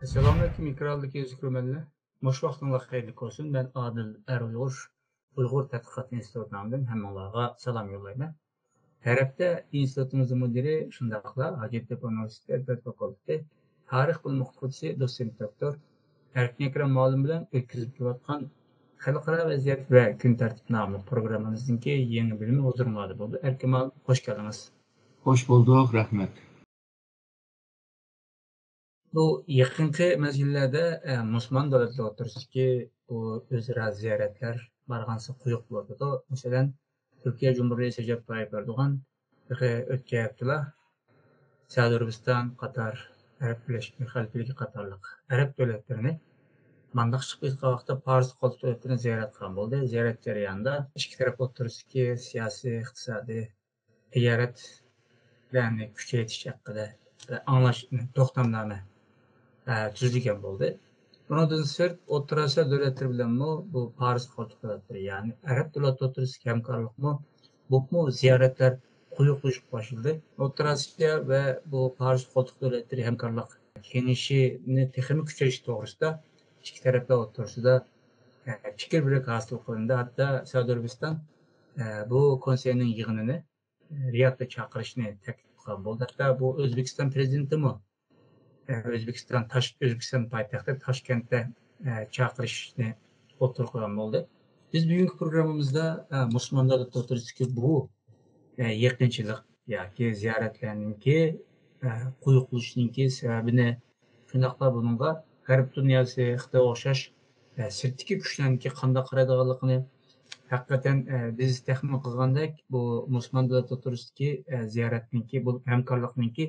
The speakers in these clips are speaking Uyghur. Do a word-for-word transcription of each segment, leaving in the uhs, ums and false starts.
ئەسسالامۇئەلەيكۇم، ئېكراندىكى ئۆزكۆرۈرمەنلەر. مۇشۇ ۋاقتىڭلار خەيرلىك بولسۇن. مەن ئادىل ئەر ئۇيغۇر، ئۇيغۇر تەتقىقات ئىنستىتۇتى نامىدىن ھەممىڭلارغا سالام يوللايمەن. ھەر ھەپتە ئىنستىتۇتىمىزنىڭ مۇدىرى، شۇنداقلا ھاجەتتېپە ئۇنىۋېرسىتېتى ئەدەبىيات فاكۇلتېتى تارىخ بۆلۈم ئوقۇتقۇچىسى، دوتسېنت دوكتور ئەركىن ئەكرەم مۇئەللىم بىلەن ئۆتكۈزۈپ كېلىۋاتقان خەلقئارا ۋەزىيەت ۋە كۈن تەرتىپ ناملىق پروگراممىمىزنىڭكى يېڭى بۆلۈمى ھۇزۇرۇڭلاردا بولىدۇ. ئەركىن مۇئەللىم، خوش كەلدىڭىز. خوش بولدۇق، رەھمەت. بۇ يېقىنقى مەزگىللەردە، ئە، مۇسۇلمان دۆلەتلەر ئوتتۇرىسىدىكى بۇ ئۆزئارا زىيارەتلەر بارغانسېرى قويۇق بولۇۋاتىدۇ. مەسىلەن، تۈركىيە جۇمھۇرىيەت رەجەپ تايىپ ئەردوغان تېخى ئۆتكەن ھەپتىلا سەئۇدى ئەرەبىستان، قاتار، ئەرەب بىرلەشمە خەلىپىلىكى قاتارلىق ئەرەب دۆلەتلىرىنى، مانداق چىقىپ كېتىدىغان ۋاقىتتا پارس قولتۇق دۆلەتلىرىنى زىيارەت قىلغان بولدى. زىيارەت جەريانىدا ئىككى تەرەپ ئوتتۇرىسىدىكى سىياسىي، ئىقتىسادىي، تىجارەتلەرنى كۈچەيتىش ھەققىدە ئاڭلاش توختامنامە، ئە، تۈزۈلگەن بولدى. بۇنىڭدىن سىرت، ئوتتۇرا ئاسىيا دۆلەتلىرى بىلەنمۇ بۇ پارس قولتۇق دۆلەتلىرى، يەنى ئەرەب دۆلەت ئوتتۇرىسىدىكى ھەمكارلىقمۇ، بولۇپمۇ زىيارەتلەر قويۇقلىشىپ باشلىدى. ئوتتۇرا ئاسىيا ۋە بۇ پارس قولتۇق دۆلەتلىرى ھەمكارلىق كېڭىشىنى تېخىمۇ كۈچەيتىش توغرىسىدا ئىككى تەرەپلەر ئوتتۇرىسىدا، ئە، پىكىر بىرلىكى ھاسىل قىلىندى. ھەتتا سەئۇدى ئەرەبىستان، ئە، بۇ كونسېرننىڭ يىغىنىنى رىيادقا چاقىرىشنى تەكلىپ قىلغان بولدى. ھەتتا بۇ ئۆزبېكىستان پرېزىدېنتىمۇ، ئۆزبېكىستان تاش-، ئۆزبېكىستان پايتەختى تاشكەنتتە، ئە، چاقىرىشنى ئوتتۇرىغا قويغان بولدى. بىز بۈگۈنكى پروگراممىمىزدا، ئە، مۇسۇلمان دۆلەتلىرى ئوتتۇرىسىدىكى بۇ، ئە، يېقىنچىلىق ياكى زىيارەتلەرنىڭكى، ئە، قويۇقلىشىشنىڭكى سەۋەبىنى، شۇنداقلا بۇنىڭغا غەرب دۇنياسى، خىتايغا ئوخشاش، ئە، سىرتتىكى كۈچلەرنىڭكى قانداق قارايدىغانلىقىنى، ھەقىقەتەن، ئە، بىز تەخمىن قىلغاندەك، بۇ مۇسۇلمان دۆلەت ئوتتۇرىسىدىكى، ئە، زىيارەتنىڭكى، بۇ ھەمكارلىقنىڭكى،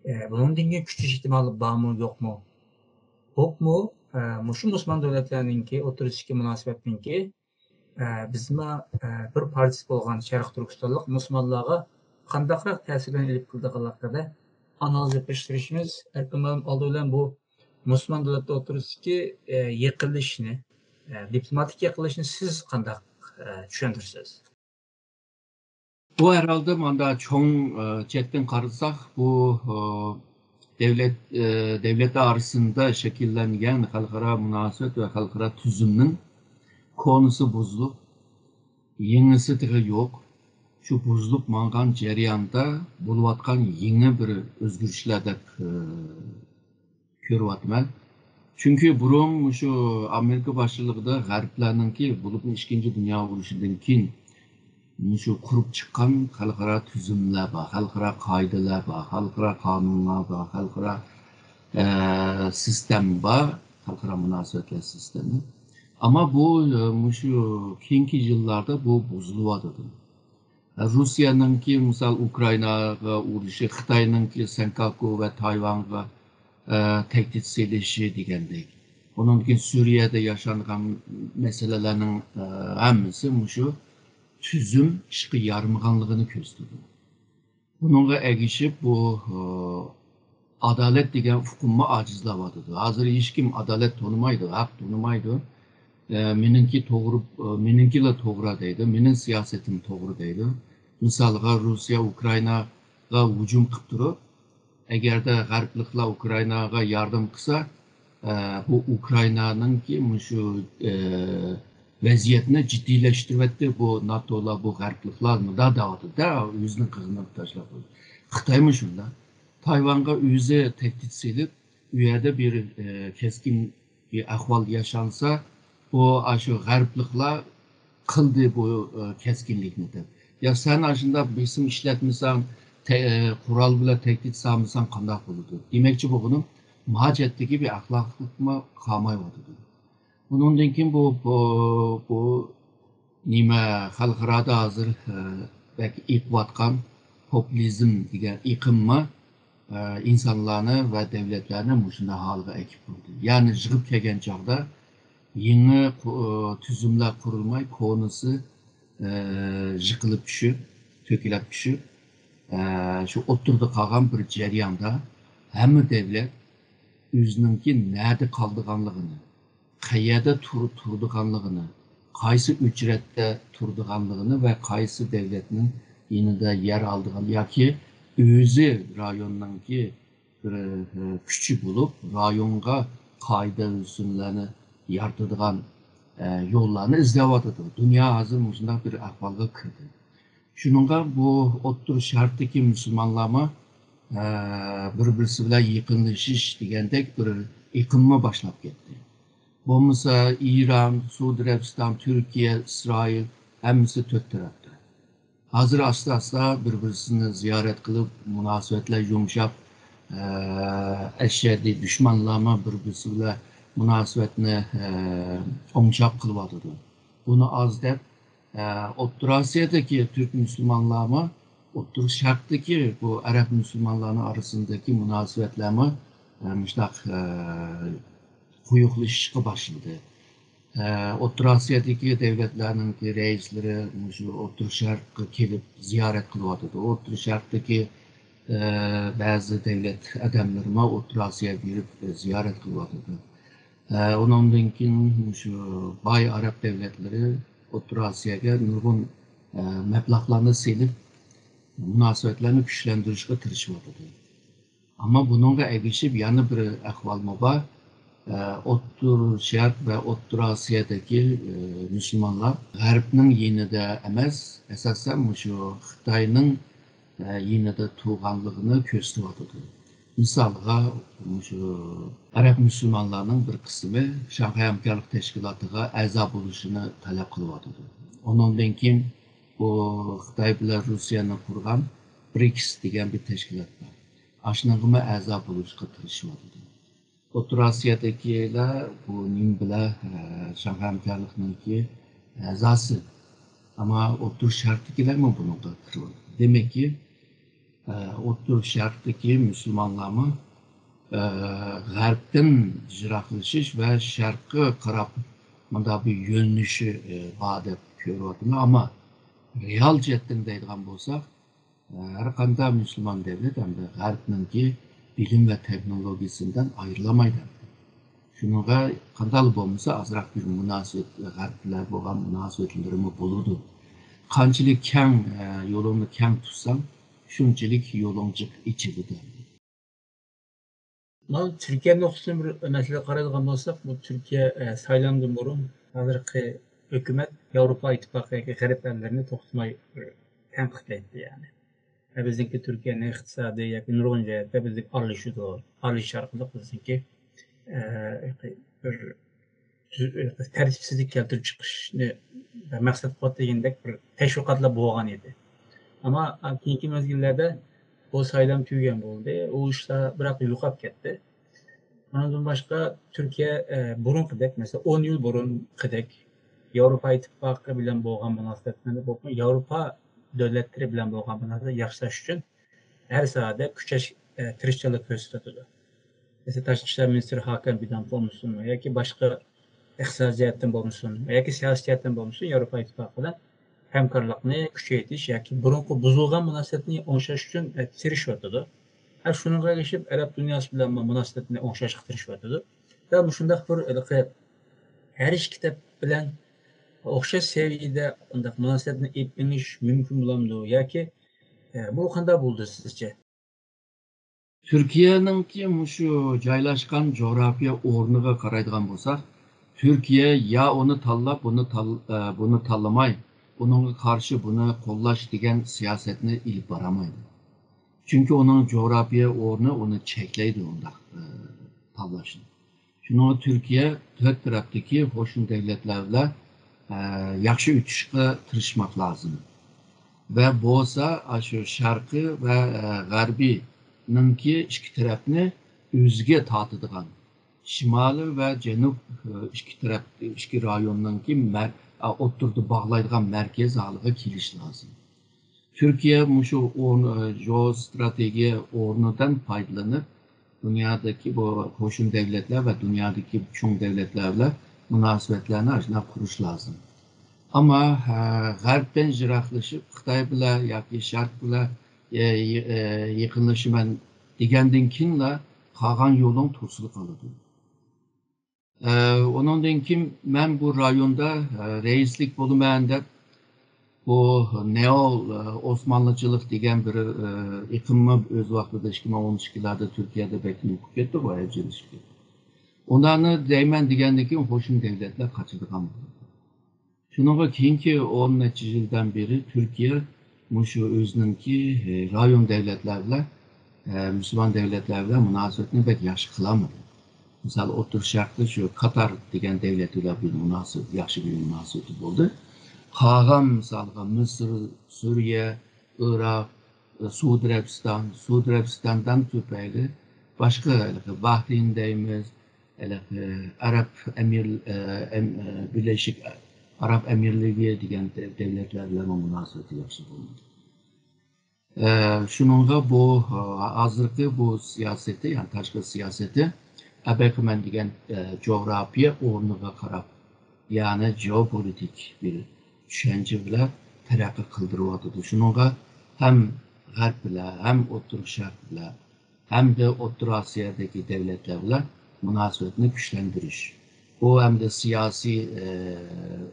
ئە، بۇنىڭدىن كېيىن كۈچىيىش ئېھتىمالى بارمۇ، يوقمۇ؟ بولۇپمۇ، ئە، مۇشۇ مۇسۇلمان دۆلەتلەرنىڭكى ئوتتۇرىسىدىكى مۇناسىۋەتنىڭكى، ئە، بىزمۇ، ئە، بىر پارچىسى بولغان شەرقىي تۈركىستانلىق مۇسۇلمانلارغا قانداقراق تەسىرلەرنى ئېلىپ كېلىدىغانلىقىدا ئانالىز ئېلىپ بېرىشتۇرۇشىمىز. ئەركىن مۇئەللىم، ئالدى بىلەن بۇ مۇسۇلمان دۆلەتلەر ئوتتۇرىسىدىكى، ئە، يېقىنلىشىشنى، ئە، دىپلوماتىك يېقىنلىشىشنى سىز قانداق، ئە، چۈشەندۈرىسىز؟ بۇ ھەرھالدا ماندا چوڭ، ئە، چەتتىن قارىساق، بۇ، ئە، دەۋلەت، ئە، دەۋلەتلەر ئارىسىندا شەكىللەنگەن خەلقئارا مۇناسىۋەت ۋە خەلقئارا تۈزۈمنىڭ كونىسى بۇزۇلۇپ، يېڭىسى تېخى يوق. شۇ بۇزۇلۇپ ماڭغان جەرياندا بولۇۋاتقان يېڭى بىر ئۆزگىرىشلەر دەپ، ئە، كۆرۈۋاتىمەن. چۈنكى بۇرۇن مۇشۇ ئامېرىكا باشچىلىقىدا غەربلەرنىڭكى، بولۇپمۇ ئىككىنچى دۇنيا ئۇرۇشىدىن كېيىن مۇشۇ قۇرۇپ چىققان خەلقئارا تۈزۈملەر بار، خەلقئارا قائىدىلەر بار، خەلقئارا قانۇنلار بار، خەلقئارا، ئە، سىستېما بار، خەلقئارا مۇناسىۋەتلەر سىستېما. ئەمما بۇ، ئە، مۇشۇ كېيىنكى يىللاردا بۇ بۇزۇلۇۋاتىدۇ. روسىيەنىڭكى، مىسال، ئۇكرائىناغا ئۇرۇشى، خىتاينىڭكى سېنكاكۇ ۋە تايۋانغا، ئە، تەھدىت سېلىشى دېگەندەك. ئۇنىڭدىن كېيىن سۈرىيەدە ياشانغان مەسىلىلەرنىڭ، ئە، ھەممىسى مۇشۇ تۈزۈم ئىشقا يارىمىغانلىقىنى كۆرسىتىدۇ. بۇنىڭغا ئەگىشىپ، بۇ، ئە، ئادالەت دېگەن ئۇقۇممۇ ئاجىزلاۋاتىدۇ. ھازىر ھېچكىم ئادالەت تونۇمايدۇ، ھەق تونۇمايدۇ. ئە، مېنىڭكى توغرا، ئە، مېنىڭكىلا توغرا دەيدۇ، مېنىڭ سىياسىتىم توغرا دەيدۇ. مىسالغا، روسىيە ئۇكرائىناغا ھۇجۇم قىلىپ تۇرۇپ، ئەگەردە غەربلىكلەر ئۇكرائىناغا ياردەم قىلسا، ئە، بۇ ئۇكرائىنانىڭكى مۇشۇ، ئە، ۋەزىيەتنى جىددىيلەشتۈرۈۋەتتى، بۇ ناتولار، بۇ غەربلىكلەر مۇنداق دەۋاتىدۇ-دە، ئۆزىنىڭ قىزىنى تاشلاپ قويدى. خىتايمۇ شۇنداق. تايۋانغا ئۆزى تەھدىت سېلىپ، ئۇ يەردە بىر، ئە، كەسكىن بىر ئەھۋال ياشانسا، ئۇ ئاشۇ غەربلىكلەر قىلدى بۇ، ئە، كەسكىنلىكنى دەپ. يا سەن ئاشۇنداق بېسىم ئىشلەتمىسەڭ، تە-، ئە، قورال بىلەن تەھدىت سالمىساڭ قانداق بولىدۇ؟ دېمەكچى بولغىنىم، ما جەھەتتىكى بىر ئەخلاقلىقمۇ قالمايۋاتىدۇ. ئۇنىڭدىن كېيىن بۇ، بۇ، بۇ نېمە، خەلقئارادا ھازىر، ئە، بەك ئېقىۋاتقان پوپۇلىزم دېگەن ئېقىممۇ، ئە، ئىنسانلارنى ۋە دۆلەتلەرنى مۇشۇنداق ھالغا ئەكىپ قويدى. يەنى يىغىپ كەلگەن چاغدا يېڭى قۇ-، ئە، تۈزۈملەر قۇرۇلماي، كونىسى، ئە، يىقىلىپ چۈشۈپ، تۆكۈلۈپ چۈشۈپ، ئە، شۇ ئوتتۇرىدا قالغان بىر جەرياندا ھەممە دۆلەت ئۆزىنىڭكى نەدە قالىدىغانلىقىنى، قەيەردە تۇر-، تۇرىدىغانلىقىنى، قايسى ئۆچرەتتە تۇرىدىغانلىقىنى ۋە قايسى دۆلەتنىڭ يېنىدا يەر ئالىدىغان ياكى ئۆزى رايوننىڭكى بىر، ئە، كۈچى بولۇپ، رايونغا قائىدە ئۇسۇللارنى يارىتىدىغان، ئە، يوللارنى ئىزدەۋاتىدۇ. دۇنيا ھازىر مۇشۇنداق بىر ئەھۋالغا كىردى. شۇنىڭغا بۇ ئوتتۇرا شەرقتىكى مۇسۇلمانلارمۇ، ئە، بىر-بىرسى بىلەن يېقىنلىشىش دېگەندەك بىر ئېقىممۇ باشلاپ كەتتى. بولمىسا ئىران، سئۇدى ئەرەبىستان، تۈركىيە، ئىسرائىل ھەممىسى تۆت تەرەپتە. ھازىر ئاستا-ئاستا بىر-بىرسىنى زىيارەت قىلىپ، مۇناسىۋەتلەر يۇمشاپ، ئە، ئەشەددىي دۈشمانلارمۇ بىر-بىرسى بىلەن مۇناسىۋەتنى، ئە، ئوڭشاپ قىلىۋاتىدۇ. بۇنى ئاز دەپ، ئە، ئوتتۇرا ئاسىيادىكى تۈرك مۇسۇلمانلارمۇ، ئوتتۇرا شەرقتىكى بۇ ئەرەب مۇسۇلمانلارنىڭ ئارىسىدىكى مۇناسىۋەتلەرمۇ، ئە، مۇشۇنداق، ئە، قويۇقلىشىشقا باشلىدى. ئە، ئوتتۇرا ئاسىيادىكى دۆلەتلەرنىڭكى رەئىسلىرى مۇشۇ ئوتتۇرا شەرققە كېلىپ زىيارەت قىلىۋاتىدۇ. ئوتتۇرا شەرقتىكى، ئە، بەزى دۆلەت ئادەملىرىمۇ ئوتتۇرا ئاسىياغا بېرىپ، ئە، زىيارەت قىلىۋاتىدۇ. ئە، ئۇنىڭدىن كېيىن مۇشۇ باي ئەرەب دۆلەتلىرى ئوتتۇرا ئاسىياغا نۇرغۇن، ئە، مەبلەغلارنى سېلىپ، مۇناسىۋەتلەرنى كۈچلەندۈرۈشكە تىرىشىۋاتىدۇ. ئەمما بۇنىڭغا ئەگىشىپ يەنە بىر ئەھۋالمۇ بار. ئە، ئوتتۇرا شەرق ۋە ئوتتۇرا ئاسىيادىكى، ئە، مۇسۇلمانلار غەربنىڭ يېنىدا ئەمەس، ئاساسەن مۇشۇ خىتاينىڭ، ئە، يېنىدا تۇرغانلىقىنى كۆرسىتىۋاتىدۇ. مىسالغا، مۇشۇ ئەرەب مۇسۇلمانلارنىڭ بىر قىسمى شاڭخەي ھەمكارلىق تەشكىلاتىغا ئەزا بولۇشىنى تەلەپ قىلىۋاتىدۇ. ئۇنىڭدىن كېيىن بۇ خىتاي بىلەن روسىيەنىڭ قۇرغان برىكس دېگەن بىر تەشكىلات بار. ئاشۇنىڭغىمۇ ئەزا بولۇشقا تىرىشىۋاتىدۇ. ئوتتۇرا ئاسىيادىكىلەر بۇ نېمە بىلەن، ئە، شاڭخەي ھەمكارلىقنىڭكى ئەزاسى. ئەمما ئوتتۇرا شەرقتىكىلەرمۇ بۇنىڭغا كىرىۋاتىدۇ. دېمەككى، ئە، ئوتتۇرا شەرقتىكى مۇسۇلمانلارمۇ، ئە، غەربتىن يىراقلىشىش ۋە شەرققە قاراپ مۇنداق بىر يۆنىلىشى، ئە، بار دەپ كۆرۈۋاتىمەن. ئەمما رېئال جەھەتتىن دەيدىغان بولساق، ئە، ھەر قانداق مۇسۇلمان دۆلەت ئەمدى غەربنىڭكى بىلىم ۋە تېخنولوگىيىسىدىن ئايرىلالمايدۇ. شۇنىڭغا قانداقلا بولمىسا ئازراق بىر مۇناسىۋەت، غەرب بىلەن بولغان مۇناسىۋەتلىرىمۇ بولىدۇ. قانچىلىك كەڭ، ئە، يولۇڭنى كەڭ تۇتساڭ، شۇنچىلىك يولۇڭ جىق ئېچىلىدۇ. مانا تۈركىيە نۇقتىسىدىن بىر مەسىلىگە قارايدىغان بولساق، بۇ تۈركىيە، ئە، سايلامدىن بۇرۇن ھازىرقى ھۆكۈمەت ياۋروپا ئىتتىپاقىدىكى غەرب ئەللىرىنى توختىماي بىر تەنقىدلەيتتى، يەنى. ئە، بىزنىڭكى تۈركىيەنىڭ ئىقتىسادى ياكى نۇرغۇن جەھەتتە بىزنى ئارىلىشىدۇ، ئارىلىشىش ئارقىلىق بىزنىڭكى، ئە، بىر تۈز-، تەرتىپسىزلىك كەلتۈرۈپ چىقىشنى مەقسەت قىلىۋاتىدۇ دېگەندەك بىر تەشۋىقاتلار بولغان ئىدى. ئەمما كېيىنكى مەزگىللەردە بۇ سايلام تۈگىگەن بولدى. ئۇ ئىشلار بىراق يوقاپ كەتتى. ئۇنىڭدىن باشقا تۈركىيە، ئە، بۇرۇنقىدەك، مەسىلەن، ئون يىل بۇرۇنقىدەك ياۋروپا ئىتتىپاقى بىلەن بولغان مۇناسىۋەتلەرنى بولۇپمۇ ياۋروپا دۆلەتلىرى بىلەن بولغان مۇناسىۋەتنى ياخشىلاش ئۈچۈن ھەر ساھەدە كۈچەش، ئە، تىرىشچانلىق كۆرسىتىۋاتىدۇ. مەسىلەن، تاشقى ئىشلار مىنىستىرى ھاكان فىدان بولمىسۇن ياكى باشقا ئىقتىسادىي جەھەتتىن بولمىسۇن ياكى سىياسىي جەھەتتىن بولمىسۇن، ياۋروپا ئىتتىپاقى بىلەن ھەمكارلىقنى كۈچەيتىش ياكى بۇرۇنقى بۇزۇلغان مۇناسىۋەتنى ئوڭشاش ئۈچۈن، ئە، تىرىشىۋاتىدۇ. ھە، شۇنىڭغا ئەگىشىپ ئەرەب دۇنياسى بىلەن مۇناسىۋەتنى ئوڭشاشقا تىرىشىۋاتىدۇ. ۋە مۇشۇنداق بىر ھېلىقى ھەر ئىككى تەرەپ بىلەن ئوخشاش سەۋىيەدە ئۇنداق مۇناسىۋەتنى ئېلىپ مېڭىش مۇمكىن بولامدۇ ياكى، ئە، بۇ قانداق بولىدۇ سىزچە؟ تۈركىيەنىڭكى مۇشۇ جايلاشقان جۇغراپىيە ئورنىغا قارايدىغان بولساق، تۈركىيە يا ئۇنى تاللاپ، بۇنى تال-، ئە، بۇنى تاللىماي، ئۇنىڭغا قارشى بۇنى قوللاش دېگەن سىياسەتنى ئېلىپ بارالمايدۇ. چۈنكى ئۇنىڭ جۇغراپىيە ئورنى ئۇنى چەكلەيدۇ ئۇنداق، ئە، تاللاشنى. شۇنىڭغا تۈركىيە تۆت تەرەپتىكى قوشنا دۆلەتلەر بىلەن، ئە، ياخشى ئۆتۈشكە تىرىشماق لازىم. ۋە بولسا ئاشۇ شەرقىي ۋە، ئە، غەربىينىڭكى ئىككى تەرەپنى ئۆزىگە تارتىدىغان، شىمالىي ۋە جەنۇب، ئە، ئىككى تەرەپ، ئىككى رايوننىڭكى مەر-، ئە، ئوتتۇرىدا باغلايدىغان مەركەز ھالىغا كېلىش لازىم. تۈركىيە مۇشۇ ئورن-، ئە، جېئوستراتېگىيە ئورنىدىن پايدىلىنىپ، دۇنيادىكى بۇ قوشنا دۆلەتلەر ۋە دۇنيادىكى چوڭ دۆلەتلەر بىلەن مۇناسىۋەتلەرنى ئاشۇنداق قۇرۇش لازىم. ئەمما، ھە، غەربتىن يىراقلىشىپ، خىتاي بىلەن ياكى شەرق بىلەن، ئە، يېقىنلىشىمەن دېگەندىن كېيىنلا قالغان يولۇڭ توسۇلۇپ قالىدۇ. ئە، ئۇنىڭدىن كېيىن مەن بۇ رايوندا، ئە، رەئىسلىك بولىمەن دەپ، بۇ نېئو ئوسمانلىچىلىق دېگەن بىر ئېقىممۇ ئۆز ۋاقتىدا ئىككى مىڭ ئون ئىككىلەردە تۈركىيەدە بەك يۇقۇپ كەتتى، بۇ ئەۋج ئېلىشىپ كەتتى. ئۇلارنى دەيمەن دېگەندىن كېيىن قوشنا دۆلەتلەر قاچىدىغان بولدى. شۇنىڭغا كېيىنكى ئون نەچچە يىلدىن بېرى تۈركىيە مۇشۇ ئۆزىنىڭكى رايون دۆلەتلەر بىلەن مۇسۇلمان دۆلەتلەر بىلەن مۇناسىۋەتنى بەك ياخشى قىلالمىدى. مىسال، ئوتتۇرا شەرقتە شۇ قاتار دېگەن دۆلەت بىلەن بىر مۇناسىۋەت، ياخشى بىر مۇناسىۋىتى بولدى. قالغان مىسالغا مىسىر، سۈرىيە، ئىراق، سەئۇدى ئەرەبىستان، سەئۇدى ئەرەبىستاندىن تۈپەيلى باشقا ھېلىقى باھرېين دەيمىز، ھېلىقى ئەرەب ئەمىر، ئە، ئەم-، ئە، بىرلەشكەن ئەرەب ئەمىرلىكى دېگەن دە-، دۆلەتلەر بىلەن مۇناسىۋىتى ياخشى بولمىدى. ئە، شۇنىڭغا بۇ، ئە، ھازىرقى بۇ سىياسىتى، يەنى تاشقى سىياسىتى ئەبەكىمەن دېگەن، ئە، جۇغراپىيە ئورنىغا قاراپ، يەنى جېئوپولىتىك بىر چۈشەنچە بىلەن تەرەققىي قىلدۇرۇۋاتىدۇ. شۇنىڭغا ھەم غەرب بىلەن، ھەم ئوتتۇرا شەرق بىلەن، ھەمدە ئوتتۇرا ئاسىيادىكى دۆلەتلەر بىلەن مۇناسىۋەتنى كۈچلەندۈرۈش. بۇ ھەمدە سىياسىي، ئە،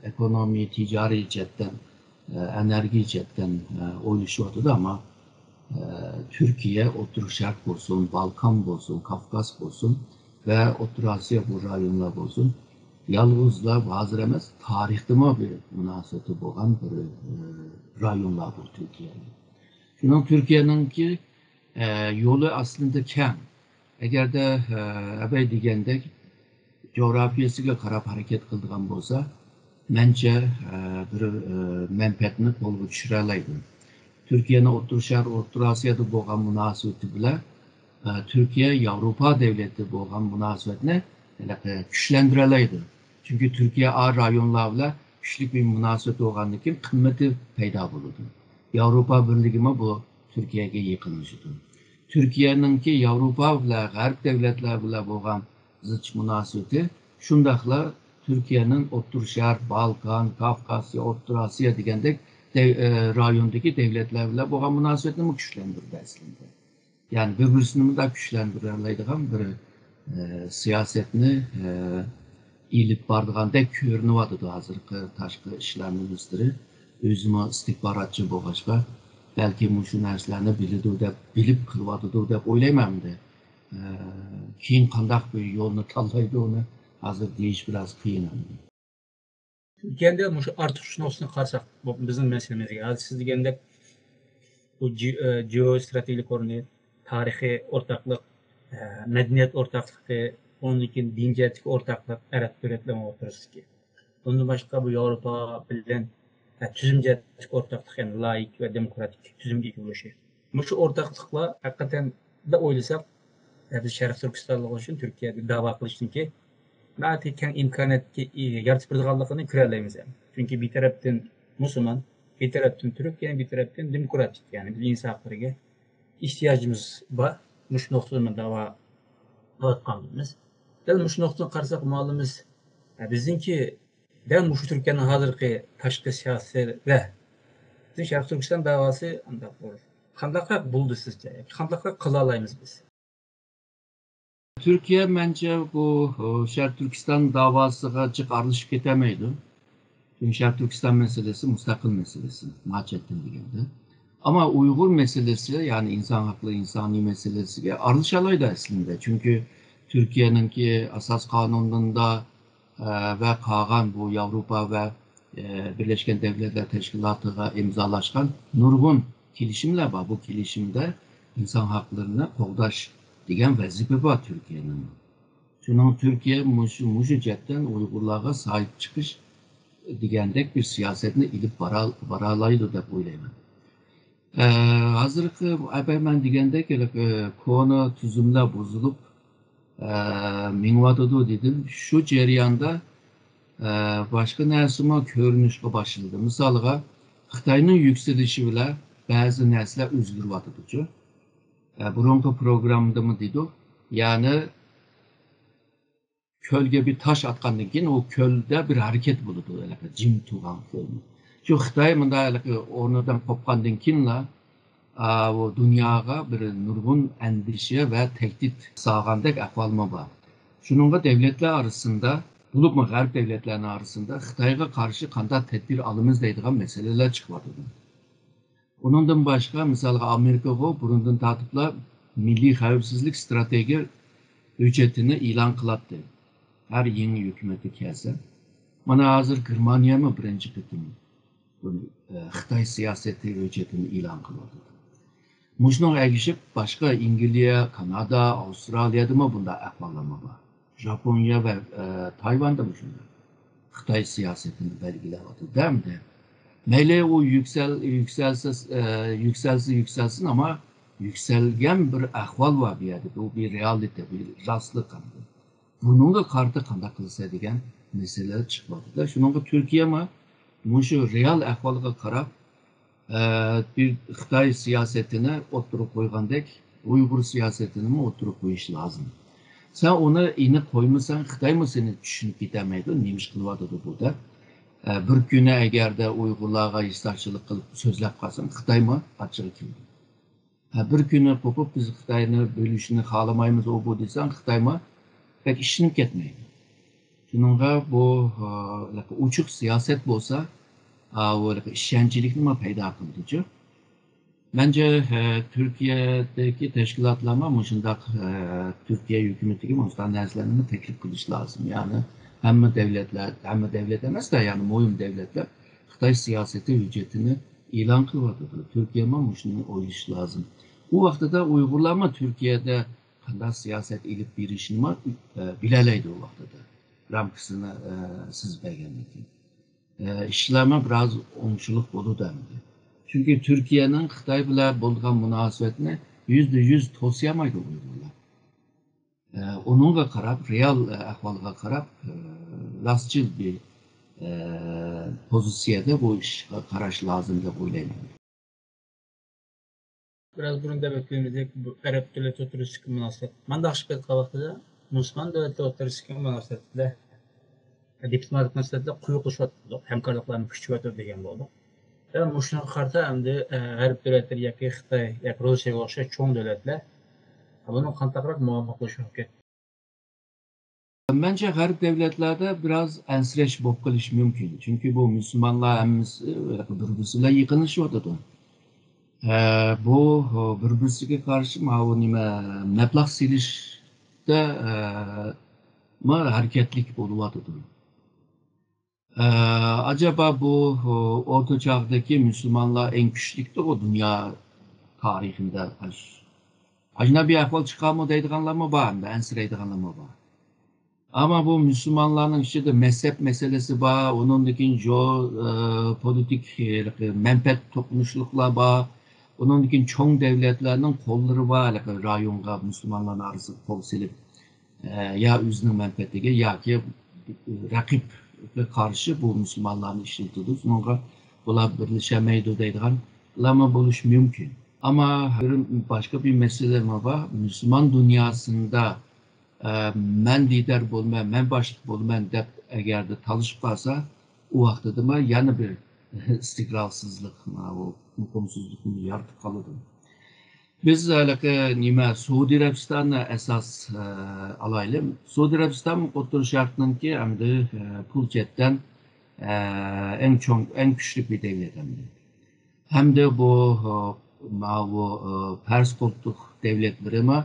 ئېكونومىي، تىجارىي جەھەتتىن، ئە، ئېنېرگىيە جەھەتتىن، ئە، ئويلىشىۋاتىدۇ، ئەمما، ئە، تۈركىيە ئوتتۇرا شەرق بولسۇن، بالكان بولسۇن، كافكاس بولسۇن ۋە ئوتتۇرا ئاسىيا بۇ رايونلار بولسۇن، يالغۇزلا ھازىر ئەمەس، تارىختىمۇ بىر مۇناسىۋىتى بولغان بىر، ئە، رايونلار بۇ تۈركىيەنىڭ. شۇنىڭ تۈركىيەنىڭكى، ئە، يولى ئەسلىدە كەڭ. ئەگەردە، ئە، ئەبەي دېگەندەك جۇغراپىيەسىگە قاراپ ھەرىكەت قىلىدىغان بولسا، مەنچە، ئە، بىر، ئە، مەنپەئەتنى قولغا چۈشۈرەلەيدۇ. تۈركىيەنىڭ ئوتتۇرا شەرق، ئوتتۇرا ئاسىيادا بولغان مۇناسىۋىتى بىلەن، ئە، تۈركىيە ياۋروپا دۆلىتى بولغان مۇناسىۋەتنى ھېلىقى كۈچلەندۈرەلەيدۇ. چۈنكى تۈركىيە ئا رايونلار بىلەن كۈچلۈك بىر مۇناسىۋەت بولغاندىن كېيىن قىممىتى پەيدا بولىدۇ. ياۋروپا بىرلىكىمۇ بۇ تۈركىيەگە يېقىنلىشىدۇ. تۈركىيەنىڭكى ياۋروپا بىلەن غەرب دۆلەتلەر بىلەن بولغان زىچ مۇناسىۋىتى شۇنداقلا تۈركىيەنىڭ ئوتتۇرا شەرق، بالكان، كافكاسىيا، ئوتتۇرا ئاسىيا دېگەندەك دەي-، ئە، رايوندىكى دۆلەتلەر بىلەن بولغان مۇناسىۋىتىنىمۇ كۈچلەندۈردى ئەسلىدە. يەنى بىر-بىرسىنى مۇنداق كۈچلەندۈرەلەيدىغان بىر، ئە، سىياسەتنى، ئە، ئېلىپ بارىدىغاندەك كۆرۈنۈۋاتىدۇ ھازىرقى تاشقى ئىشلار مىنىستىرى. ئۆزىمۇ ئىستىخباراتچى بولغاچقا، بەلكى مۇشۇ نەرسىلەرنى بىلىدۇ دەپ، بىلىپ قىلىۋاتىدۇ دەپ ئويلايمەن ئەمدى. ئە، كېيىن قانداق بىر يولنى تاللايدۇ، ئۇنى ھازىر دېيىش بىراز قىيىن ئەمدى. كەينىدە مۇشۇ ئارتۇقچە نۇقتىسىنى قارىساق، بۇ بىزنىڭ مەسىلىمىزگە، ھازىر سىز دېگەندەك، بۇ جى-، ئە، جېئوستراتېگىيەلىك ئورنى، تارىخىي ئورتاقلىق، ئە، مەدەنىيەت ئورتاقلىقى، ئۇنىڭدىن كېيىن دىن جەھەتتىكى ئورتاقلىق ئەرەب دۆلەتلىرىنىڭ ئوتتۇرىسىدىكى. ئۇندىن باشقا بۇ ياۋروپا بىلەن، ئە، تۈزۈم جەھەتتىكى ئورتاقلىق، يەنى لايىك ۋە دېموكراتىك تۈزۈمگە ئىگە بولۇشى. مۇشۇ ئورتاقلىقلار ھەقىقەتەن دە ئويلىساق، ئە، بىز شەرقىي تۈركىستانلىق ئۈچۈن تۈركىيەگە داۋا قىلىشنىڭكى ناھايىتى كەڭ ئىمكانىيەتكە ئىگە يارىتىپ بېرىدىغانلىقىنى كۆرەلەيمىز. يەنى. چۈنكى بىر تەرەپتىن مۇسۇلمان، بىر تەرەپتىن تۈرك، يەنە بىر تەرەپتىن دېموكراتىك، يەنى بىز ئىنسان ھەقلىرىگە ئېھتىياجىمىز بار. مۇشۇ نۇقتىدىن داۋا قىلىۋاتقانمىز. دەل مۇشۇ نۇقتىدىن قارىساق، مۇئەللىمىمىز، ھە، بىزنىڭكى دەل مۇشۇ تۈركىيەنىڭ ھازىرقى تاشقى سىياسىتى ۋە بىزنىڭ شەرقىي تۈركىستان داۋاسى قانداقراق بولدى سىزچە؟ ياكى قانداقراق قىلالايمىز بىز؟ تۈركىيە، مەنچە، بۇ، ئۇ، شەرقىي تۈركىستان داۋاسىغا جىق ئارىلىشىپ كېتەلمەيدۇ. چۈنكى شەرقىي تۈركىستان مەسىلىسى مۇستەقىل مەسىلىسى، ماچەتتىن دېگەندە. ئەمما ئۇيغۇر مەسىلىسى، يەنى ئىنسان ھەقلىرى، ئىنسانىي مەسىلىسىگە ئارىلىشالايدۇ ئەسلىندە. چۈنكى تۈركىيەنىڭكى ئاساس قانۇنىدا، ئە، ۋە قالغان بۇ ياۋروپا ۋە، ئە، بىرلەشكەن دۆلەتلەر تەشكىلاتىغا ئىمزالاشقان نۇرغۇن كېلىشىملەر بار. بۇ كېلىشىمدە ئىنسان ھەقلىرىنى قوغداش دېگەن ۋەزىپە بار تۈركىيەنىڭ. شۇنىڭ تۈركىيە مۇشۇ، مۇشۇ جەھەتتىن ئۇيغۇرلارغا ساھىب چىقىش دېگەندەك بىر سىياسەتنى ئېلىپ بارا-، بارالايدۇ دەپ ئويلايمەن. ئە، ھازىرقى ئەپەمەن دېگەندەك، ھېلىقى كونا تۈزۈملەر بۇزۇلۇپ، ئە، مېڭىۋاتىدۇ دېدىم. شۇ جەرياندا، ئە، باشقا نەرسىمۇ كۆرۈنۈشكە باشلىدى. مىسالغا، خىتاينىڭ يۈكسىلىشى بىلەن بەزى نەرسىلەر ئۆزگىرىۋاتىدۇچۇ. ئە، بۇرۇنقى پروگراممىدىمۇ دېدۇق. يەنى، كۆلگە بىر تاش ئاتقاندىن كېيىن، ئۇ كۆلدە بىر ھەرىكەت بولىدۇ، ھېلىقى جىم تۇرغان كۆلنى. شۇ خىتاي مۇنداق ھېلىقى ئورنىدىن قوپقاندىن كېيىنلا، ئا، ئۇ دۇنياغا بىر نۇرغۇن ئەندىشە ۋە تەھدىت سالغاندەك ئەھۋالمۇ بار. شۇنىڭغا دۆلەتلەر ئارىسىندا بولۇپمۇ غەرب دۆلەتلەرنىڭ ئارىسىدا خىتايغا قارشى قانداق تەدبىر ئالىمىز دەيدىغان مەسىلىلەر چىقىۋاتىدۇ. ئۇنىڭدىن باشقا، مىسالغا، ئامېرىكىغۇ بۇرۇندىن تارتىپلا مىللىي خەۋپسىزلىك ئىستراتېگىيە ھۆججىتىنى ئېلان قىلاتتى، ھەر يېڭى ھۆكۈمەتكە كەلسە. مانا ھازىر گېرمانىيەمۇ بىرىنچى قېتىم بۇ، ئە، خىتاي سىياسىتى ھۆججىتىنى ئېلان قىلىۋاتىدۇ. مۇشۇنىڭغا ئەگىشىپ، باشقا ئىنگلىيە، كانادا، ئاۋسترالىيەدىمۇ بۇنداق ئەھۋاللارمۇ بار. ژاپونىيە ۋە، ئە، تايۋاندىمۇ شۇنداق. خىتاي سىياسىتىنى بەلگىلەۋاتىدۇ ئەمدى. مەيلى ئۇ يۈكسەل-، يۈكسەلسە، ئە، يۈكسەلسە يۈكسەلسۇن، ئەمما يۈكسەلگەن بىر ئەھۋال بار بۇ يەردە. بۇ بىر رېئالىتېت، بىر راستلىق ئەمدى. بۇنىڭغا قارىتا قانداق قىلسا دېگەن مەسىلىلەر چىقىۋاتىدۇ. شۇنىڭغا تۈركىيەمۇ مۇشۇ رېئال ئەھۋالغا قاراپ، ئە، بىر خىتاي سىياسىتىنى ئوتتۇرىغا قويغاندەك، ئۇيغۇر سىياسىتىنىمۇ ئوتتۇرىغا قويۇش لازىم. سەن ئۇنى ئېنىق قويمىساڭ، خىتايمۇ سېنى چۈشىنىپ كېتەلمەيدۇ، نېمە ئىش قىلىۋاتىدۇ بۇ دەپ. ئە، بىر كۈنى ئەگەردە ئۇيغۇرلارغا ھېسداشچىلىق قىلىپ سۆزلەپ قالساڭ، خىتايمۇ ئاچچىقى كېلىدۇ. ھە، بىر كۈنى قوپۇپ، بىز خىتاينى بۆلۈشنى خالىمايمىز، ئۇ بۇ دېسەڭ، خىتايمۇ بەك ئىشىنىپ كەتمەيدۇ. شۇنىڭغا بۇ، ئا، ئوچۇق سىياسەت بولسا، ئا، ئۇ ئىشەنچلىكنىمۇ پەيدا قىلىدۇچۇ. مەنچە، ئە، تۈركىيەدىكى تەشكىلاتلارمۇ مۇشۇنداق، ئە، تۈركىيە ھۆكۈمىتىگە مۇشۇنداق نەرسىلەرنى تەكلىپ قىلىش لازىم. يەنى ھەممە دۆلەتلەر، ھەممە دۆلەت ئەمەس-دە، يەنى مۇھىم دۆلەتلەر خىتاي سىياسىتى ھۆججىتىنى ئېلان قىلىۋاتىدۇ. تۈركىيەمۇ مۇشۇنى ئويلىشى لازىم. ئۇ ۋاقتىدا ئۇيغۇرلارمۇ تۈركىيەدە قانداق سىياسەت ئېلىپ بېرىشنىمۇ، ئە، بىلەلەيدۇ ئۇ ۋاقتىدا. رامكىسىنى، ئە، سىزىپ بەرگەندىن كېيىن. ئە، ئىشلارمۇ بىراز ئوڭشىلىق بولىدۇ ئەمدى. چۈنكى تۈركىيەنىڭ خىتاي بىلەن بولىدىغان مۇناسىۋەتنى يۈزدە يۈز توسىيالمايدۇ ئۇيغۇرلار. ئە، ئۇنىڭغا قاراپ، رېئال، ئە، ئەھۋالغا قاراپ، ئە، راستچىل بىر، ئە، پوزىتسىيەدە بۇ ئىشقا قاراش لازىم دەپ ئويلايمەن. بىراز بۇرۇن دەپ ئۆتكىنىمىزدەك، بۇ ئەرەب دۆلەت ئوتتۇرىسىدىكى مۇناسىۋەت. مانداق ئىش قىلىۋاتقان ۋاقتىدا مۇسۇلمان دۆلەتلەر ئوتتۇرىسىدىكى مۇناسىۋەتلەر دىپلوماتىك مەسىلىدە قويۇقلىشىۋاتىدۇ، ھەمكارلىقلارنى كۈچىيىۋاتىدۇ دېگەن بولدۇق. ۋە مۇشۇنىڭغا قارىتا ئەمدى، ئە، غەرب دۆلەتلىرى ياكى خىتاي ياكى روسىيەگە ئوخشاش چوڭ دۆلەتلەر بۇنىڭ قانداقراق مۇۋاپىق بولۇشى مۇمكىن؟ مەنچە غەرب دۆلەتلەردە بىراز ئەنسىرەش بولۇپ قېلىشى مۇمكىن. چۈنكى بۇ مۇسۇلمانلار ھەممىسى بىر-بىرسى بىلەن يېقىنلىشىۋاتىدۇ. ئە، بۇ بىر-بىرسىگە قارشى ماۋۇ نېمە، مەبلەغ سېلىشتا، ئە، ما ھەرىكەتلىك بولۇۋاتىدۇ. ئە، ئەجەبا بۇ، ئوتتۇرا چاغدىكى مۇسۇلمانلار ئەڭ كۈچلۈكتۇ دۇنيا تارىخىدا. ئاش-، ئاشۇنداق بىر ئەھۋال چىقارمۇ دەيدىغانلارمۇ بار، ئەمدى ئەنسىرەيدىغانلارمۇ بار. ئەمما بۇ مۇسۇلمانلارنىڭ ئىچىدە مەزھەپ مەسىلىسى بار، ئۇنىڭدىن كېيىن جو-، ئە، پولىتىك، ئە، مەنپەئەت توقۇنۇشلۇقلار بار، ئۇنىڭدىن كېيىن چوڭ دەۋلەتلەرنىڭ قوللىرى بار، ھېلىقى رايونغا مۇسۇلمانلارنىڭ ئارىسىغا قول سېلىپ، ئە، يا ئۆزىنىڭ مەنپەئەتىگە ياكى رەقىبكە قارشى بۇ مۇسۇلمانلارنى ئىشلىتىدۇ. شۇنىڭغا بۇلار بىرلىشەلمەيدۇ دەيدىغانلارمۇ بولۇشى مۇمكىن. ئەمما بىر، باشقا بىر مەسىلىمۇ بار. مۇسۇلمان دۇنياسىندا، ئە، مەن لىدەر بولىمەن، مەن باشلىق بولىمەن دەپ ئەگەردە تالىشىپ قالسا، ئۇ ۋاقتىدىمۇ يەنە بىر ئىستىقرارسىزلىق، ماۋۇ مۇقىمسىزلىقنى يارىتىپ قالىدۇ. بىز ھېلىقى نېمە، سئۇدى ئەرەبىستاننى ئاساس، ئە، ئالايلى. سئۇدى ئەرەبىستان ئوتتۇرا شەرقنىڭكى ئەمدى، ئە، پۇل جەھەتتىن، ئە، ئەڭ چوڭ، ئەڭ كۈچلۈك بىر دەۋلەت ئەمدى. ھەمدە بۇ، ئە، ماۋۇ، ئە، پەرس قولتۇق دەۋلەتلىرىمۇ،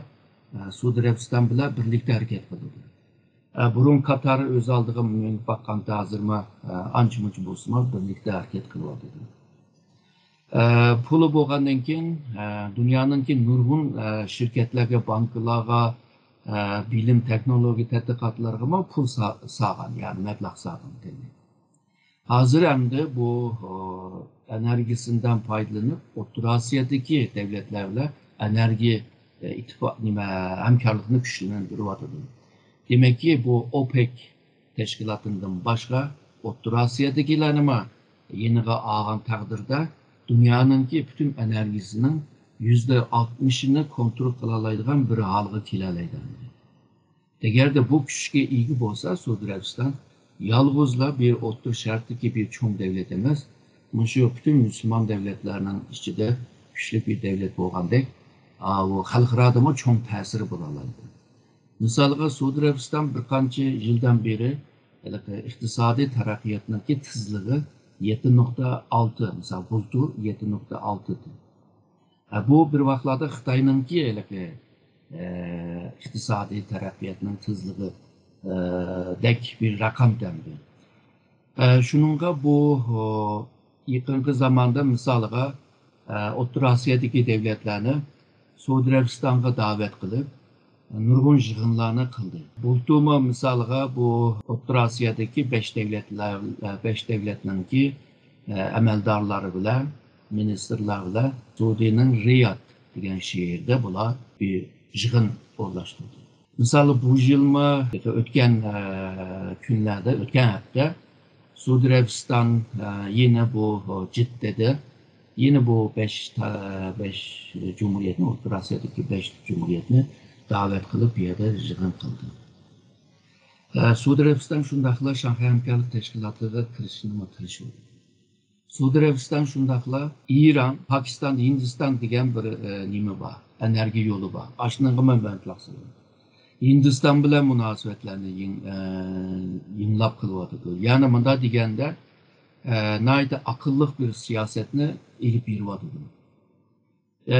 ئە، سئۇدى ئەرەبىستان بىلەن بىرلىكتە ھەرىكەت قىلىدۇ. ئە، بۇرۇن قاتار ئۆز ئالدىغا مېڭىپ باققاندا، ھازىرمۇ، ئە، ئانچە-مۇنچە بولسىمۇ بىرلىكتە ھەرىكەت قىلىۋاتىدۇ. ئە، پۇلى بولغاندىن كېيىن، ئە، دۇنيانىڭكى نۇرغۇن، ئە، شىركەتلەرگە، بانكىلارغا، ئە، بىلىم، تېخنولوگىيە تەتقىقاتلىرىغىمۇ پۇل سا-، سالغان، يەنى مەبلەغ سالغان. ھازىر ئەمدى بۇ، ئە، ئېنېرگىيىسىدىن پايدىلىنىپ، ئوتتۇرا ئاسىيادىكى دۆلەتلەر بىلەن ئېنېرگىيە، ئە، ئىتتىپاق، نېمە، ھەمكارلىقنى كۈچلەندۈرۈۋاتىدۇ. دېمەككى، بۇ ئوپېك تەشكىلاتىدىن باشقا ئوتتۇرا ئاسىيادىكىلەرنىمۇ يېنىغا ئالغان تەقدىردە، دۇنيانىڭكى پۈتۈن ئېنېرگىيىسىنىڭ يۈزدە ئاتمىشىنى كونترول قىلالايدىغان بىر ھالغا كېلەلەيدۇ. ئەگەردە بۇ كۈچكە ئىگە بولسا، سئۇدى ئەرەبىستان يالغۇزلا بىر ئوتتۇرا شەرقتىكى بىر چوڭ دۆلەت ئەمەس، مۇشۇ پۈتۈن مۇسۇلمان دۆلەتلەرنىڭ ئىچىدە كۈچلۈك بىر دۆلەت بولغاندەك، ئا، ئۇ خەلقئارادىمۇ چوڭ تەسىرى بولالايدۇ. مىسالغا، سئۇدى ئەرەبىستان بىر قانچە يىلدىن بېرى ھېلىقى ئىقتىسادىي تەرەققىياتنىڭكى تېزلىقى يەتتە نۇقتا ئالتە، مىسال، بۇلتۇر يەتتە نۇقتا ئالتە ئىدى. ھە، بۇ بىر ۋاقىتلاردا خىتاينىڭكى ھېلىقى، ئە، ئىقتىسادىي تەرەققىياتنىڭ تېزلىقى، ئە، دەك بىر رەقەم دەمدى. ئە، شۇنىڭغا بۇ، ئو، يېقىنقى زاماندا مىسالىغا، ئە، ئوتتۇرا ئاسىيادىكى دەۋلەتلەرنى سئۇدى ئەرەبىستانغا دەۋەت قىلىپ، نۇرغۇن يىغىنلارنى قىلدى. بۇلتۇرمۇ مىسالغا بۇ ئوتتۇرا ئاسىيادىكى بەش دەۋلەتلەر، بەش دەۋلەتنىڭكى، ئە، ئەمەلدارلىرى بىلەن، مىنىستىرلار بىلەن سئۇدىنىڭ رىياد دېگەن شەھىرىدە بۇلار بىر يىغىن ئورۇنلاشتۇردى. مىسالى بۇ يىلمۇ ئۆتكەن، ئە، كۈنلەردە، ئۆتكەن ھەپتە سئۇدى ئەرەبىستان، ئە، يەنە بۇ جىددىدە يەنە بۇ بەش تا-، بەش جۇمھۇرىيەتنى، ئوتتۇرا ئاسىيادىكى بەش جۇمھۇرىيەتنى دەۋەت قىلىپ، بۇ يەردە يىغىن قىلدى. ئە، سئۇدى ئەرەبىستان شۇنداقلا شاڭخەي ھەمكارلىق تەشكىلاتىغا كىرىشنىمۇ تىرىشىۋاتىدۇ. سئۇدى ئەرەبىستان شۇنداقلا ئىران، پاكىستان، ھىندىستان دېگەن بىر، ئە، نېمە بار، ئېنېرگىيە يولى بار. ئاشۇنىڭغىمۇ مەبلەغ سېلىۋاتىدۇ. ھىندىستان بىلەن مۇناسىۋەتلەرنى يېڭ-، ئە، يېڭىلاپ قىلىۋاتىدۇ. يەنى مۇنداق دېگەندە، ئە، ناھايىتى ئاقىللىق بىر سىياسەتنى ئېلىپ بېرىۋاتىدۇ. ئە،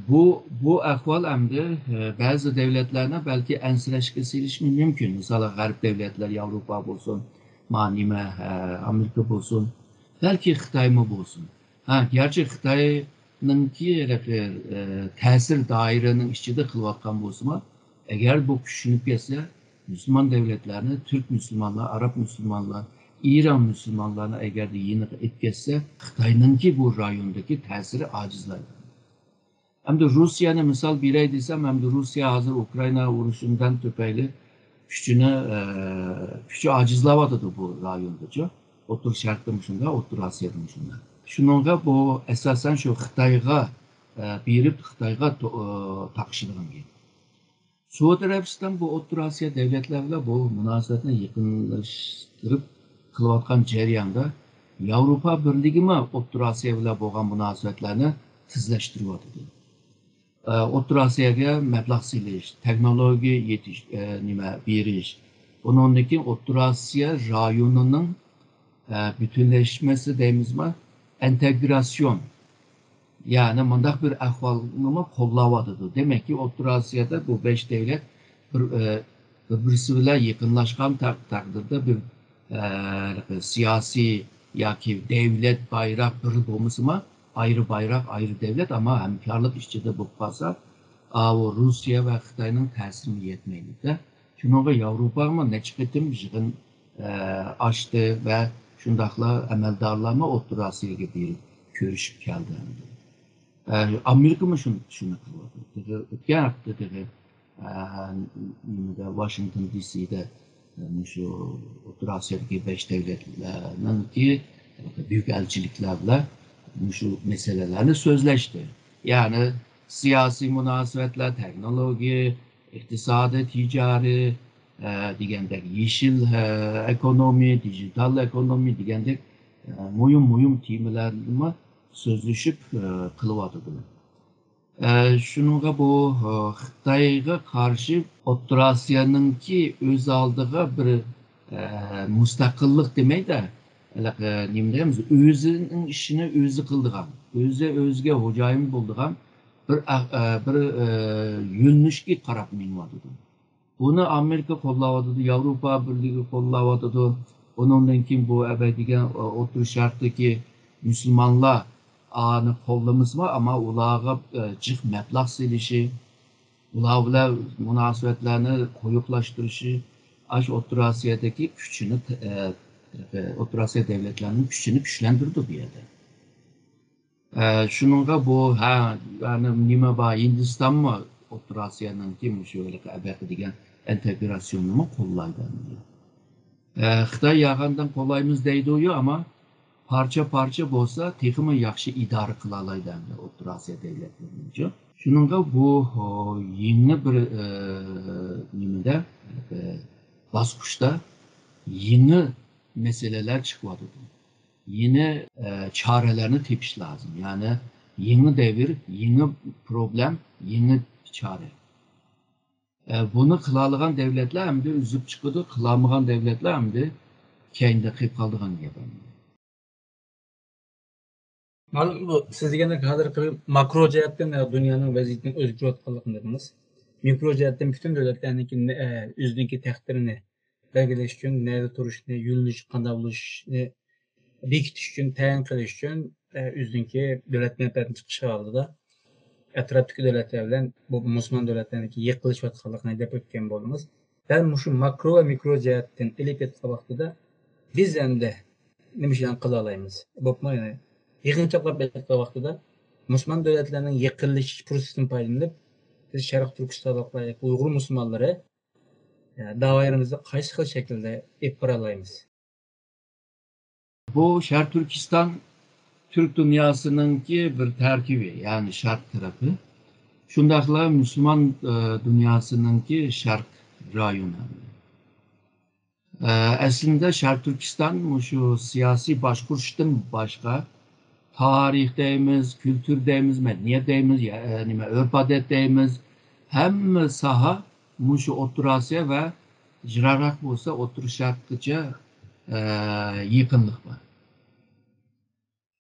بۇ، بۇ ئەھۋال ئەمدى، ئە، بەزى دەۋلەتلەرنى بەلكى ئەنسىرەشكە سېلىشمۇ مۇمكىن. مىسالى، غەرب دەۋلەتلەر، ياۋروپا بولسۇن، ما نېمە، ئە، ئامېرىكا بولسۇن، بەلكى خىتايمۇ بولسۇن. ھە، گەرچە خىتاينىڭكى، ئە، تەسىر دائىرىنىڭ ئىچىدە قىلىۋاتقان بولسىمۇ، ئەگەر بۇ كۈچىيىپ كەتسە، مۇسۇلمان دەۋلەتلەرنى، تۈرك مۇسۇلمانلار، ئاراب مۇسۇلمانلار، ئىران مۇسۇلمانلارنى ئەگەردە يېنىغا ئېلىپ كەتسە، خىتاينىڭكى بۇ رايوندىكى تەسىرى ئاجىزلايدۇ. ئەمدى رۇسىيەنى مىسال بېرەي دېسەم، ئەمدى رۇسىيە ھازىر ئۇكرائىنا ئۇرۇشىدىن تۈپەيلى كۈچىنى، ئە، كۈچى ئاجىزلاۋاتىدۇ بۇ رايوندىچۇ. ئوتتۇرا شەرقتىمۇ شۇنداق، ئوتتۇرا ئاسىيادىمۇ شۇنداق. شۇنىڭغا بۇ ئاساسەن شۇ خىتايغا، ئە، بېرىپ خىتايغا تو-، ئە، تاقىشىدىغان گەپ. سئۇدى ئەرەبىستان بۇ ئوتتۇرا ئاسىيا دەۋلەتلەر بىلەن بۇ مۇناسىۋەتنى يېقىنلاشتۇرۇپ قىلىۋاتقان جەرياندا، ياۋروپا بىرلىكىمۇ ئوتتۇرا ئاسىيا بىلەن بولغان مۇناسىۋەتلەرنى تېزلەشتۈرۈۋاتىدۇ. ئە، ئوتتۇرا ئاسىياغا مەبلەغ سېلىش، تېخنولوگىيە يېتىش-، ئە، نېمە، بېرىش، ئۇنىڭدىن كېيىن ئوتتۇرا ئاسىيا رايونىنىڭ، ئە، پۈتۈنلەشمىسى دەيمىزما، ئىنتېگراتسىيون، يەنى مۇنداق بىر ئەھۋالنىمۇ قوللاۋاتىدۇ. دېمەككى، ئوتتۇرا ئاسىيادا بۇ بەش دەۋلەت بىر، ئە، بىر-بىرسى بىلەن يېقىنلاشقان تەق-، تەقدىردە بىر، ئە، سىياسىي ياكى دەۋلەت بايراق بىر بولمىسىمۇ، ئايرى بايراق، ئايرى دەۋلەت، ئەمما ھەمكارلىق ئىچىدە بولۇپ قالسا، ئاۋۇ رۇسىيە ۋە خىتاينىڭ تەسىرىمۇ يەتمەيدۇ-دە. شۇنىڭغا ياۋروپامۇ نەچچە قېتىم يىغىن، ئە، ئاچتى ۋە شۇنداقلا ئەمەلدارلارمۇ ئوتتۇرا ئاسىياغا بېرىپ كۆرۈشۈپ كەلدى. ئە، ئامېرىكىمۇ شۇنى، شۇنى قىلىۋاتىدۇ. تېخى ئۆتكەن ھەپتە تېخى، ئە، نېمىدە، ۋاشىنگتون دى سىدا، ئە، مۇشۇ ئوتتۇرا ئاسىيادىكى بەش دەۋلەتلەرنىڭكى بۈيۈك ئەلچىلىكلەر بىلەن مۇشۇ مەسىلىلەرنى سۆزلەشتى. يەنى سىياسىي مۇناسىۋەتلەر، تېخنولوگىيە، ئىقتىسادىي، تىجارىي، ئە، دېگەندەك يېشىل، ئە، ئېكونومىيە، دىجىتال ئېكونومىيە دېگەندەك، ئە، مۇھىم، مۇھىم تېمىلارنىمۇ سۆزلىشىپ، ئە، قىلىۋاتىدۇ. ئە، شۇنىڭغا بۇ، ئە، خىتايغا قارشى ئوتتۇرا ئاسىيانىڭكى ئۆز ئالدىغا بىر، ئە، مۇستەقىللىق دېمەي-دە، ھېلىقى نېمە دەيمىز، ئۆزىنىڭ ئىشىنى ئۆزى قىلىدىغان، ئۆزى ئۆزىگە خوجايىن بولىدىغان بىر ئە-، ئە، بىر، ئە، يۆنىلىشكە قاراپ مېڭىۋاتىدۇ. بۇنى ئامېرىكا قوللاۋاتىدۇ، ياۋروپا بىرلىكى قوللاۋاتىدۇ. ئۇنىڭدىن كېيىن بۇ ئەبەي دېگەن، ئوتتۇرا شەرقتىكى مۇسۇلمانلار ئانى قوللىمىسىمۇ، ئەمما ئۇلارغا، ئە، جىق مەبلەغ سېلىشى، ئۇلار بىلەن مۇناسىۋەتلەرنى قويۇقلاشتۇرۇشى، ئاشۇ ئوتتۇرا ئاسىيادىكى كۈچىنى، ئە، ئوتتۇرا ئاسىيا دەۋلەتلەرنىڭ كۈچىنى كۈچلەندۈرىدۇ بۇ يەردە. ئە، شۇنىڭغا بۇ، ھە، يەنى نېمە بار، ھىندىستانمۇ ئوتتۇرا ئاسىيانىڭكى مۇشۇ ھېلىقى ئەبەقە دېگەن ئىنتېگراتسىيوننىمۇ قوللايدۇ ئەمدى. ئە، خىتاي ياغاندىن قولايمىز دەيدۇ، يو، ئەمما پارچە-پارچە بولسا تېخىمۇ ياخشى ئىدارە قىلالايدۇ ئەمدى ئوتتۇرا ئاسىيا دەۋلەتلىرىنىچۇ. شۇنىڭغا بۇ، ئو، يېڭى بىر، ئە، نېمىدە، ئە، باسقۇچتا يېڭى مەسىلىلەر چىقىۋاتىدۇ. يېڭى، ئە، چارىلەرنى تېپىش لازىم. يەنى يېڭى دەۋر، يېڭى پروبلېم، يېڭى چارە. ئە، بۇنى قىلالىغان دەۋلەتلەر ئەمدى ئۈزۈپ چىقىدۇ، قىلالمىغان دەۋلەتلەر ئەمدى كەينىدە قېلىپ قالىدىغان گەپ. مانا بۇ سىز دېگەندەك ھازىرقى ماكرو جەھەتتىن دۇنيانىڭ ۋەزىيىتىنىڭ ئۆزگىرىۋاتقانلىقىنى دېدىڭىز. مىكرو جەھەتتىن پۈتۈن دۆلەتلەرنىڭكى، ئە، ئۆزىنىڭكى تەقدىرىنى بەلگىلەش ئۈچۈن، نەدە تۇرۇشنى، يۆنىلىشى قانداق بولۇشىنى بېكىتىش ئۈچۈن، تەيىن قىلىش ئۈچۈن، ئە، ئۆزىنىڭكى دۆلەت مەنپەئەتىنى چىقىش ھالىدا ئەتراپتىكى دۆلەتلەر بىلەن بۇ مۇسۇلمان دۆلەتلەرنىڭكى يېقىنلىشىۋاتقانلىقىنى دەپ ئۆتكەن بولدىڭىز. دەل مۇشۇ ماكرو ۋە مىكرو جەھەتتىن ئېلىپ ئېيتقان ۋاقتىدا بىز ئەمدى نېمە ئىشلارنى قىلالايمىز؟ بولۇپمۇ يەنە يىغىنچاقلاپ ئېيتقان ۋاقتىدا مۇسۇلمان دۆلەتلەرنىڭ يېقىنلىشىش پۇرسىتىدىن پايدىلىنىپ، بىز شەرق تۈركىستانلىقلار ياكى ئۇيغۇر مۇسۇلمانلىرى، ئە، دائىرىمىزنى قايسى خىل شەكىلدە ئېلىپ بارالايمىز؟ بۇ شەرقىي تۈركىستان تۈرك دۇنياسىنىڭكى بىر تەركىبى، يەنى شەرق تەرىپى. شۇنداقلا مۇسۇلمان، ئە، دۇنياسىنىڭكى شەرق رايونى. ئە، ئەسلىندە شەرقىي تۈركىستان مۇشۇ سىياسىي باشقۇرۇشتىن باشقا، تارىخ دەيمىز، كۈلتۈر دەيمىز، مەدەنىيەت دەيمىز، يا، ئە، نېمە، ئۆرپ-ئادەت دەيمىز، ھەممە ساھە مۇشۇ ئوتتۇرا ئاسىيا ۋە يىراقراق بولسا ئوتتۇرا شەرققىچە، ئە، يېقىنلىق بار.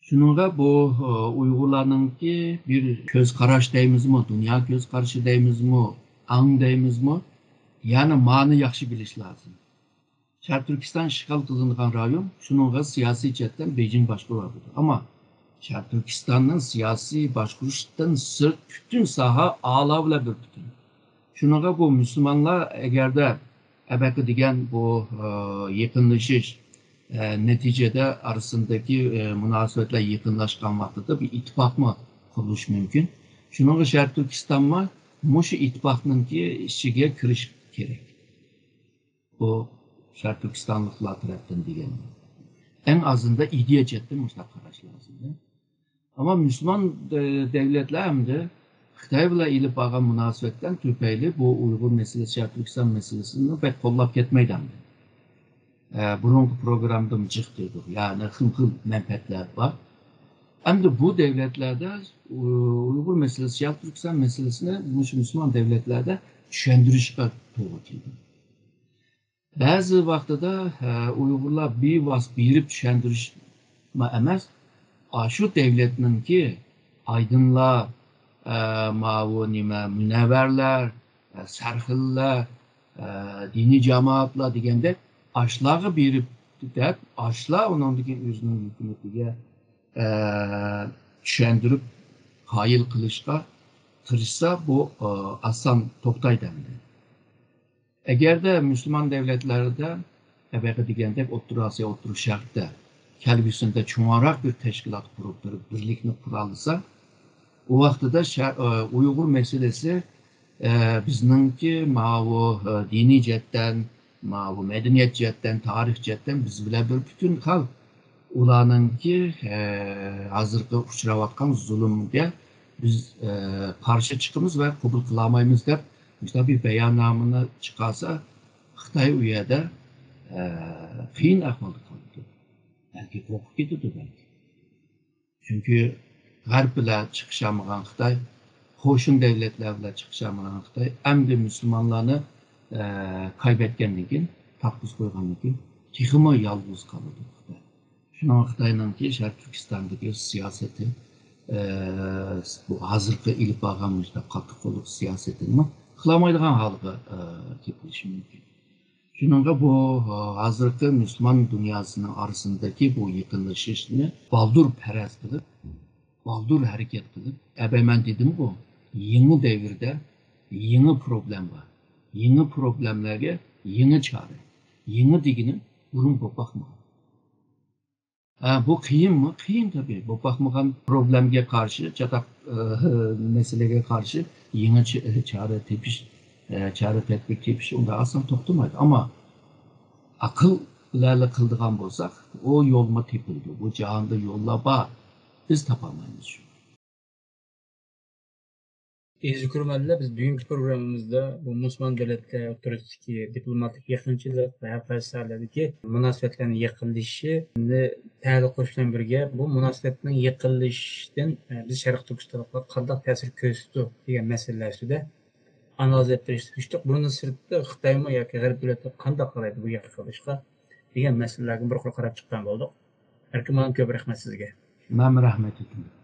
شۇنىڭغا بۇ، ئە، ئۇيغۇرلارنىڭكى بىر كۆز قاراش دەيمىزمۇ، دۇنيا كۆز قارىشى دەيمىزمۇ، ئاڭ دەيمىزمۇ، يەنى مانى ياخشى بىلىش لازىم. شەرقىي تۈركىستان ئىشغال قىلىنغان رايون، شۇنىڭغا سىياسىي جەھەتتىن بېيجىڭ باشقۇرۇۋاتىدۇ. ئەمما شەرقىي تۈركىستاننىڭ سىياسىي باشقۇرۇشتىن سىرت پۈتۈن ساھە ئالا بىلەن بىر پۈتۈن. شۇنىڭغا بۇ مۇسۇلمانلار ئەگەردە ئەبەقە دېگەن بۇ، ئە، يېقىنلىشىش، ئە، نەتىجىدە ئارىسىندىكى، ئە، مۇناسىۋەتلەر يېقىنلاشقان ۋاقتىدا بىر ئىتتىپاقمۇ قۇرۇلۇشى مۇمكىن. شۇنىڭغا شەرقىي تۈركىستانمۇ مۇشۇ ئىتتىپاقنىڭكى ئىچىگە كىرىش كېرەك. بۇ شەرقىي تۈركىستانلىقلار تەرەپتىن دېگەن. ئەڭ ئازىندا ئىدىيە جەھەتتىن مۇشۇنداق قاراش لازىم. ئەمما مۇسۇلمان دە-، دەۋلەتلەر ئەمدى خىتاي بىلەن ئېلىپ بارغان مۇناسىۋەتلەر تۈپەيلى بۇ ئۇيغۇر مەسىلىسى، شەرقىي تۈركىستان مەسىلىسىنى بەك قوللاپ كەتمەيدۇ ئەمدى. ئە، بۇرۇنقى پروگراممىدىمۇ جىق دېدۇق، يەنى خىل خىل مەنپەئەتلەر بار. ئەمدى بۇ دەۋلەتلەردە ئۇ-، ئۇيغۇر مەسىلىسى، شەرقىي تۈركىستان مەسىلىسىنى مۇشۇ مۇسۇلمان دەۋلەتلەردە چۈشەندۈرۈشكە توغرا كېلىدۇ. بەزى ۋاقتىدا، ھە، ئۇيغۇرلار بىۋاسىتە بېرىپ چۈشەندۈرۈشمۇ ئەمەس، ئاشۇ دەۋلەتنىڭكى ئايدىنلار، ئە، ماۋۇ نېمە، مۇنەۋۋەرلەر، ئە، سەرخىللار، ئە، دىنىي جامائەتلەر دېگەندەك ئاشۇلارغا بېرىپ دەپ، ئاشۇلار ئۇنىڭدىن كېيىن ئۆزىنىڭ ھۆكۈمىتىگە، ئە، چۈشەندۈرۈپ قايىل قىلىشقا تىرىشسا، بۇ، ئە، ئاسان توختايدۇ ئەمدى. ئەگەردە مۇسۇلمان دەۋلەتلەردە، ئەبەقە دېگەندەك ئوتتۇرا ئاسىيا، ئوتتۇرا شەرقتە كەلگۈسىدە چوڭراق بىر تەشكىلات قۇرۇپ بېرىپ، بىرلىكنى قۇرالىسا، ئۇ ۋاقتىدا شەر-، ئە، ئۇيغۇر مەسىلىسى، ئە، بىزنىڭكى ماۋۇ، ئە، دىنىي جەھەتتىن، ماۋۇ مەدەنىيەت جەھەتتىن، تارىخ جەھەتتىن بىز بىلەن بىر پۈتۈن خەلق. ئۇلارنىڭكى، ئە، ھازىرقى ئۇچراۋاتقان زۇلۇمغا بىز، ئە، قارشى چىقىمىز ۋە قوبۇل قىلالمايمىز دەپ مۇشۇنداق بىر باياننامىنى چىقارسا، خىتاي ئۇ يەردە، ئە، قىيىن ئەھۋالدا قالىدۇ. بەلكى قورقۇپ كېتىدۇ بەلكى. چۈنكى غەرب بىلەن چىقىشالمىغان خىتاي، قوشنا دەۋلەتلەر بىلەن چىقىشالمىغان خىتاي ئەمدى مۇسۇلمانلارنى، ئە، كايبەتكەندىن كېيىن، تاپقۇز قويغاندىن كېيىن تېخىمۇ يالغۇز قالىدۇ خىتاي. شۇنىڭغا خىتاينىڭكى شەرقىي تۈركىستاندىكى سىياسىتى، ئە، بۇ ھازىرقى ئېلىپ بارغان مۇشۇنداق قاتتىق قوللۇق سىياسىتىنىمۇ قىلالمايدىغان ھالغا، ئە، كېلىپ قېلىشى مۇمكىن. شۇنىڭغا بۇ، ئە، ھازىرقى مۇسۇلمان دۇنياسىنىڭ ئارىسىندىكى بۇ يېقىنلىشىشنى بالدۇر پەرەز قىلىپ، بالدۇر ھەرىكەت قىلىپ، ئەبەي مەن دېدىمغۇ، يېڭى دەۋردە يېڭى پروبلېما بار. يېڭى پروبلېمىلارغا يېڭى چارە. يېڭى دېگىنىم بۇرۇن بولۇپ باقمىغان. ھە، بۇ قىيىنمۇ؟ قىيىن تەبىئىي. بولۇپ باقمىغان پروبلېمىگە قارشى، چاتاق، ئە، مەسىلىگە قارشى يېڭى چ-، چارە تېپىش، ئە، چارە تەدبىر تېپىش ئۇنداق ئاسان توختىمايدۇ. ئەمما ئەقىل بىلەنلا قىلىدىغان بولساق، ئۇ يولمۇ تېپىلىدۇ. بۇ جاھاندا يوللار بار. بىز تاپالمايمىز شۇ. ئەزىز كۆرۈرمەنلەر، بىز بۈگۈنكى پروگراممىمىزدا بۇ مۇسۇلمان دۆلەتلەر ئوتتۇرىسىدىكى دىپلوماتىك يېقىنچىلىق ۋە ھەر قايسى ساھەلەردىكى مۇناسىۋەتلەرنىڭ يېقىنلىشىشىنى تەھلىل قىلىش بىلەن بىرگە، بۇ مۇناسىۋەتنىڭ يېقىنلىشىشىدىن، ئە، بىز شەرقىي تۈركىستانلىقلارغا قانداق تەسىر كۆرسىتىدۇ دېگەن مەسىلىلەر ئۈستىدە ئانالىز ئېلىپ بېرىشتىن كۈچتۇق. بۇنىڭدىن سىرتتا خىتايمۇ ياكى غەرب دۆلەتلىرى قانداق قارايدۇ بۇ يېقىنلىشىشقا؟ دېگەن مەسىلىلەرگە بىر قۇر قاراپ چىققان بولدۇق. ئەركىن مۇئەللىم، كۆپ رەھمەت سىزگە. مەنمۇ رەھمەت ئېيتىمەن.